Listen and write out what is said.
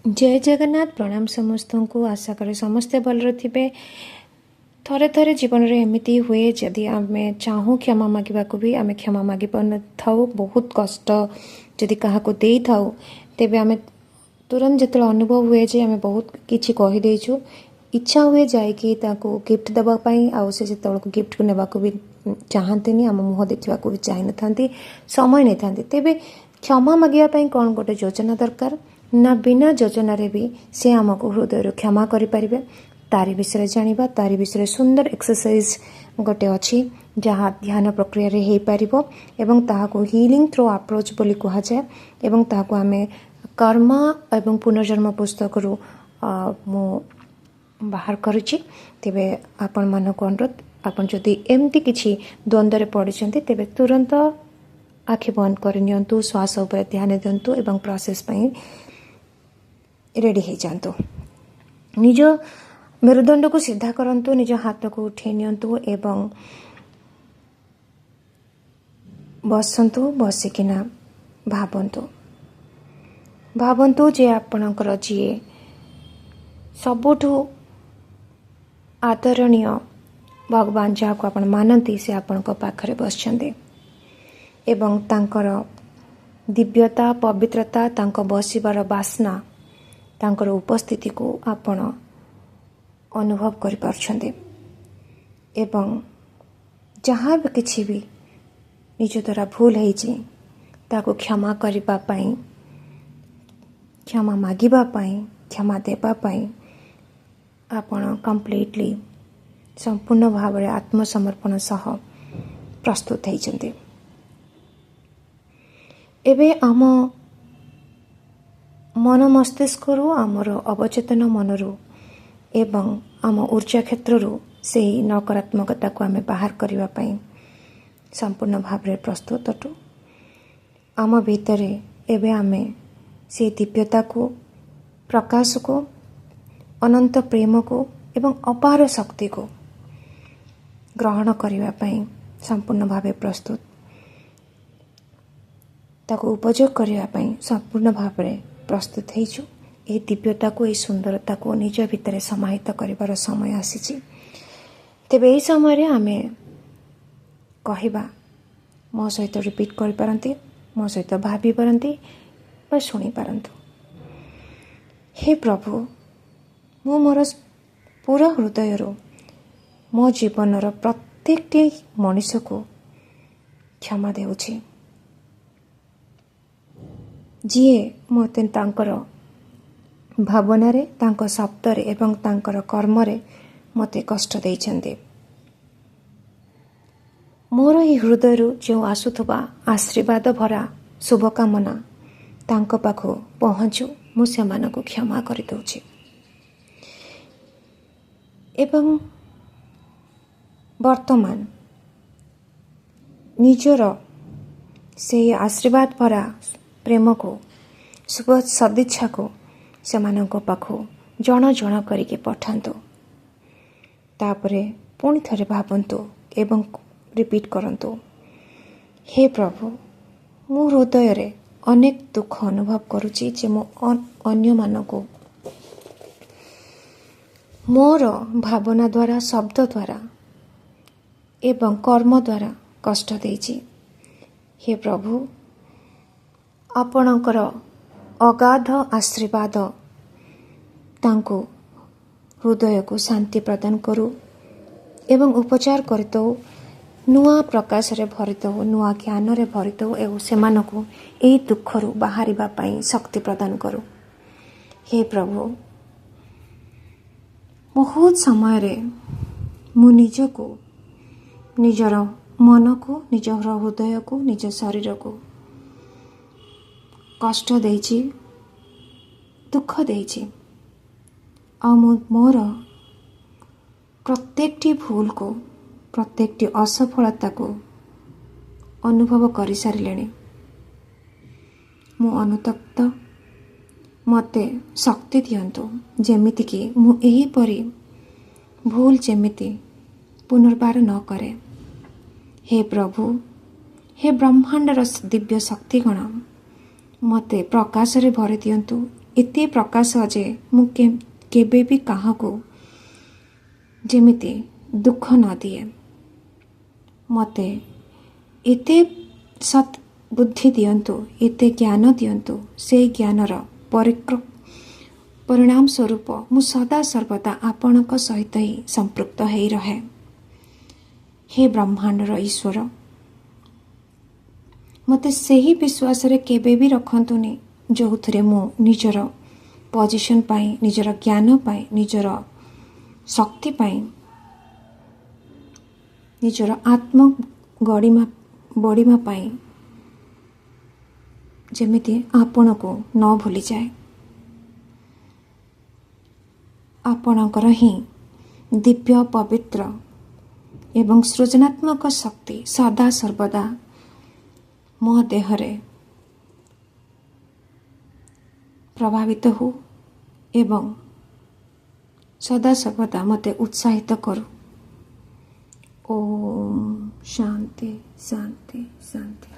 ଜୟ ଜଗନ୍ନାଥ। ପ୍ରଣାମ ସମସ୍ତଙ୍କୁ। ଆଶା କରେ ସମସ୍ତେ ଭଲରେ ଥିବେ। ଥରେ ଥରେ ଜୀବନରେ ଏମିତି ହୁଏ, ଯଦି ଆମେ ଚାହୁଁ କ୍ଷମା ମାଗିବାକୁ ବି ଆମେ କ୍ଷମା ମାଗି ପାରିନଥାଉ। ବହୁତ କଷ୍ଟ ଯଦି କାହାକୁ ଦେଇଥାଉ, ତେବେ ଆମେ ତୁରନ୍ତ ଯେତେବେଳେ ଅନୁଭବ ହୁଏ ଯେ ଆମେ ବହୁତ କିଛି କହିଦେଇଛୁ, ଇଚ୍ଛା ହୁଏ ଯାଇକି ତାକୁ ଗିଫ୍ଟ ଦେବା ପାଇଁ। ଆଉ ସେ ସେତେବେଳକୁ ଗିଫ୍ଟକୁ ନେବାକୁ ବି ଚାହାନ୍ତିନି, ଆମ ମୁହଁ ଦେଖିବାକୁ ବି ଚାହିଁନଥାନ୍ତି, ସମୟ ନେଇଥାନ୍ତି। ତେବେ କ୍ଷମା ମାଗିବା ପାଇଁ କ'ଣ ଗୋଟେ ଯୋଜନା ଦରକାର, ନା ବିନା ଯୋଜନାରେ ବି ସେ ଆମକୁ ହୃଦୟରୁ କ୍ଷମା କରିପାରିବେ? ତାରି ବିଷୟରେ ଜାଣିବା। ତାରି ବିଷୟରେ ସୁନ୍ଦର ଏକ୍ସରସାଇଜ ଗୋଟେ ଅଛି, ଯାହା ଧ୍ୟାନ ପ୍ରକ୍ରିୟାରେ ହେଇପାରିବ ଏବଂ ତାହାକୁ ହିଲିଂ ଥ୍ରୋ ଆପ୍ରୋଚ୍ ବୋଲି କୁହାଯାଏ। ଏବଂ ତାହାକୁ ଆମେ କର୍ମ ଏବଂ ପୁନର୍ଜନ୍ମ ପୁସ୍ତକରୁ ମୁଁ ବାହାର କରିଛି। ତେବେ ଆପଣମାନଙ୍କୁ ଅନୁରୋଧ, ଆପଣ ଯଦି ଏମିତି କିଛି ଦ୍ୱନ୍ଦ୍ୱରେ ପଡ଼ିଛନ୍ତି, ତେବେ ତୁରନ୍ତ ଆଖି ବନ୍ଦ କରିନିଅନ୍ତୁ, ଶ୍ୱାସ ଉପରେ ଧ୍ୟାନ ଦିଅନ୍ତୁ ଏବଂ ପ୍ରୋସେସ୍ ପାଇଁ ରେଡ଼ି ହେଇଯାଆନ୍ତୁ। ନିଜ ମେରୁଦଣ୍ଡକୁ ସିଧା କରନ୍ତୁ, ନିଜ ହାତକୁ ଉଠେଇ ନିଅନ୍ତୁ ଏବଂ ବସନ୍ତୁ। ବସିକିନା ଭାବନ୍ତୁ, ଭାବନ୍ତୁ ଯେ ଆପଣଙ୍କର ଯିଏ ସବୁଠୁ ଆଦରଣୀୟ ଭଗବାନ, ଯାହାକୁ ଆପଣ ମାନନ୍ତି, ସେ ଆପଣଙ୍କ ପାଖରେ ବସିଛନ୍ତି ଏବଂ ତାଙ୍କର ଦିବ୍ୟତା, ପବିତ୍ରତା, ତାଙ୍କ ବସିବାର ବାସ୍ନା, ତାଙ୍କର ଉପସ୍ଥିତିକୁ ଆପଣ ଅନୁଭବ କରିପାରୁଛନ୍ତି। ଏବଂ ଯାହା ବି କିଛି ବି ନିଜ ଦ୍ୱାରା ଭୁଲ ହେଇଛି, ତାକୁ କ୍ଷମା କରିବା ପାଇଁ, କ୍ଷମା ମାଗିବା ପାଇଁ, କ୍ଷମା ଦେବା ପାଇଁ ଆପଣ କମ୍ପ୍ଲିଟଲି, ସମ୍ପୂର୍ଣ୍ଣ ଭାବରେ ଆତ୍ମସମର୍ପଣ ସହ ପ୍ରସ୍ତୁତ ହେଇଛନ୍ତି। ଏବେ ଆମ ମନ ମସ୍ତିଷ୍କରୁ, ଆମର ଅବଚେତନ ମନରୁ ଏବଂ ଆମ ଉର୍ଜା କ୍ଷେତ୍ରରୁ ସେହି ନକାରାତ୍ମକତାକୁ ଆମେ ବାହାର କରିବା ପାଇଁ ସମ୍ପୂର୍ଣ୍ଣ ଭାବରେ ପ୍ରସ୍ତୁତ ଅଟୁ। ଆମ ଭିତରେ ଏବେ ଆମେ ସେଇ ଦିବ୍ୟତାକୁ, ପ୍ରକାଶକୁ, ଅନନ୍ତ ପ୍ରେମକୁ ଏବଂ ଅପାର ଶକ୍ତିକୁ ଗ୍ରହଣ କରିବା ପାଇଁ ସମ୍ପୂର୍ଣ୍ଣ ଭାବେ ପ୍ରସ୍ତୁତ, ତାକୁ ଉପଯୋଗ କରିବା ପାଇଁ ସମ୍ପୂର୍ଣ୍ଣ ଭାବରେ ପ୍ରସ୍ତୁତ ହେଇଛୁ। ଏହି ଦିବ୍ୟତାକୁ, ଏହି ସୁନ୍ଦରତାକୁ ନିଜ ଭିତରେ ସମାହିତ କରିବାର ସମୟ ଆସିଛି। ତେବେ ଏହି ସମୟରେ ଆମେ କହିବା, ମୋ ସହିତ ରିପିଟ୍ କରିପାରନ୍ତି, ମୋ ସହିତ ଭାବିପାରନ୍ତି ବା ଶୁଣିପାରନ୍ତୁ। ହେ ପ୍ରଭୁ, ମୁଁ ମୋର ପୁରା ହୃଦୟରୁ ମୋ ଜୀବନର ପ୍ରତ୍ୟେକଟି ମଣିଷକୁ କ୍ଷମା ଦେଉଛି, ଯିଏ ମୋତେ ତାଙ୍କର ଭାବନାରେ, ତାଙ୍କ ଶବ୍ଦରେ ଏବଂ ତାଙ୍କର କର୍ମରେ ମୋତେ କଷ୍ଟ ଦେଇଛନ୍ତି। ମୋର ଏହି ହୃଦୟରୁ ଯେଉଁ ଆସୁଥିବା ଆଶୀର୍ବାଦ ଭରା ଶୁଭକାମନା ତାଙ୍କ ପାଖକୁ ପହଞ୍ଚୁ। ମୁଁ ସେମାନଙ୍କୁ କ୍ଷମା କରିଦେଉଛି ଏବଂ ବର୍ତ୍ତମାନ ନିଜର ସେଇ ଆଶୀର୍ବାଦ ଭରା ପ୍ରେମକୁ, ଶୁଭ ସଦିଚ୍ଛାକୁ ସେମାନଙ୍କ ପାଖକୁ ଜଣ ଜଣ କରିକି ପଠାନ୍ତୁ। ତାପରେ ପୁଣି ଥରେ ଭାବନ୍ତୁ ଏବଂ ରିପିଟ୍ କରନ୍ତୁ, ହେ ପ୍ରଭୁ, ମୁଁ ହୃଦୟରେ ଅନେକ ଦୁଃଖ ଅନୁଭବ କରୁଛି ଯେ ମୁଁ ଅନ୍ୟମାନଙ୍କୁ ମୋର ଭାବନା ଦ୍ୱାରା, ଶବ୍ଦ ଦ୍ୱାରା ଏବଂ କର୍ମ ଦ୍ୱାରା କଷ୍ଟ ଦେଇଛି। ହେ ପ୍ରଭୁ, ଆପଣଙ୍କର ଅଗାଧ ଆଶୀର୍ବାଦ ତାଙ୍କୁ ହୃଦୟକୁ ଶାନ୍ତି ପ୍ରଦାନ କରୁ ଏବଂ ଉପଚାର କରିଦେଉ, ନୂଆ ପ୍ରକାଶରେ ଭରିଦେଉ, ନୂଆ ଜ୍ଞାନରେ ଭରିଦେଉ ଏବଂ ସେମାନଙ୍କୁ ଏହି ଦୁଃଖରୁ ବାହାରିବା ପାଇଁ ଶକ୍ତି ପ୍ରଦାନ କରୁ। ହେ ପ୍ରଭୁ, ବହୁତ ସମୟରେ ମୁଁ ନିଜକୁ, ନିଜର ମନକୁ, ନିଜର ହୃଦୟକୁ, ନିଜ ଶରୀରକୁ କଷ୍ଟ ଦେଇଛି, ଦୁଃଖ ଦେଇଛି ଆଉ ମୁଁ ମୋର ପ୍ରତ୍ୟେକଟି ଭୁଲକୁ, ପ୍ରତ୍ୟେକଟି ଅସଫଳତାକୁ ଅନୁଭବ କରିସାରିଲିଣି। ମୁଁ ଅନୁତପ୍ତ। ମୋତେ ଶକ୍ତି ଦିଅନ୍ତୁ, ଯେମିତିକି ମୁଁ ଏହିପରି ଭୁଲ ଯେମିତି ପୁନର୍ବାର ନ କରେ। ହେ ପ୍ରଭୁ, ହେ ବ୍ରହ୍ମାଣ୍ଡର ଦିବ୍ୟ ଶକ୍ତିଗଣ, ମୋତେ ପ୍ରକାଶରେ ଭରି ଦିଅନ୍ତୁ। ଏତେ ପ୍ରକାଶ ଯେ ମୁଁ କେବେ ବି କାହାକୁ ଯେମିତି ଦୁଃଖ ନ ଦିଏ। ମୋତେ ଏତେ ସତ୍ ବୁଦ୍ଧି ଦିଅନ୍ତୁ, ଏତେ ଜ୍ଞାନ ଦିଅନ୍ତୁ, ସେଇ ଜ୍ଞାନର ପରିଣାମ ସ୍ୱରୂପ ମୁଁ ସଦା ସର୍ବଦା ଆପଣଙ୍କ ସହିତ ହିଁ ସମ୍ପୃକ୍ତ ହେଇ ରହେ। ହେ ବ୍ରହ୍ମାଣ୍ଡର ଈଶ୍ୱର, ମୋତେ ସେହି ବିଶ୍ୱାସରେ କେବେ ବି ରଖନ୍ତୁନି ଯେଉଁଥିରେ ମୁଁ ନିଜର ପଜିସନ୍ ପାଇଁ, ନିଜର ଜ୍ଞାନ ପାଇଁ, ନିଜର ଶକ୍ତି ପାଇଁ, ନିଜର ଆତ୍ମ ଗଡ଼ିମା ବଡ଼ିମା ପାଇଁ ଯେମିତି ଆପଣଙ୍କୁ ନ ଭୁଲିଯାଏ। ଆପଣଙ୍କର ହିଁ ଦିବ୍ୟ, ପବିତ୍ର ଏବଂ ସୃଜନାତ୍ମକ ଶକ୍ତି ସଦା ସର୍ବଦା ମୋ ଦେହରେ ପ୍ରଭାବିତ ହଉ ଏବଂ ସଦା ସର୍ବଦା ମୋତେ ଉତ୍ସାହିତ କରୁ। ଓମ୍ ଶାନ୍ତି ଶାନ୍ତି ଶାନ୍ତି।